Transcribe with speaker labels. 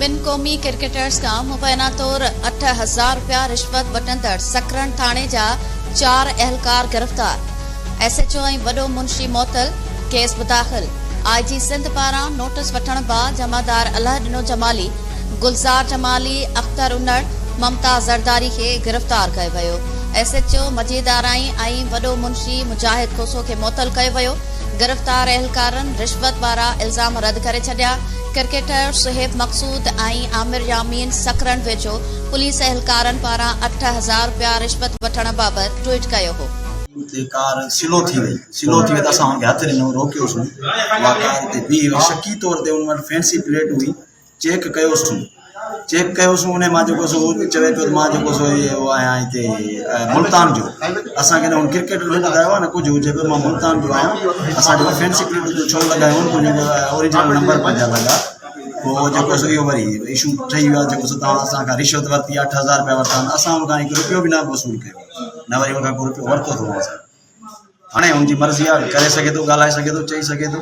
Speaker 1: ٻن قومي ڪرڪيٽرز کان مبينا طور 8000 رپيا رشوت وٺندڙ سڪرنڊ ٿاڻي جا چار اهلڪار گرفتار، ايس ايڇ او ۽ وڏو منشي معطل، ڪيس به داخل، آء جي سنڌ پاران نوٽيس وٺڻ بعد جمعدار الهه ڏنو جمالي، گلزار جمالي، اختر انڙ، ممتاز زرداري کي گرفتار ڪيو ويو، S H O Majeed Arain ۽ وڏو منشي مجاهد کوسو کي معطل ڪيو ويو، گرفتار اهلڪارن رشوت وارا الزام رد ڪري ڇڏيا، ڪرڪيٽر صهيب مقصود ۽ عامر يامين سڪرنڊ ويجهو پوليس اهلڪارن پاران 8000 رپيا رشوت وٺڻ بابت ٽوئيٽ ڪيو هو.
Speaker 2: اتي ڪار سلو ٿي وئي، سلو ٿي وئي ته اسان هن کي هٿ ڏنو روڪيوسون، اها ڪار اتي بيهي وئي، شڪي طور تي ان وٽ فينسي پليٽ هئي، چيڪ ڪيوسون چيڪ ڪيوسون انهي مان جيڪو سو هو چوي پيو ته مان جيڪو سو هي آهيان هتي ملتان جو اسان کي نه هن ڪرڪيٽ جو ٻڌايو آهي نه ڪجهه هو چئي پيو مان ملتان جو آهيان اسان جيڪو فينسي پليٽ جو ڇو لڳايو هن تنهنجو اوريجنل نمبر پنهنجا لڳا پوء جيڪو سو اهو وري اشو ٺهي ويو آهي جيڪو سو توهان اسان کان رشوت ورتي 8000 روپيا ورتا آهن اسان هن کان هڪ روپيو به نه وصول ڪيو نه وري هن کان ڪو روپيو ورتو اٿئون اسان هاڻي هن جي مرضي آهي ڪري سگهي ٿو ڳالهائي سگهي ٿو چئي سگهي ٿو.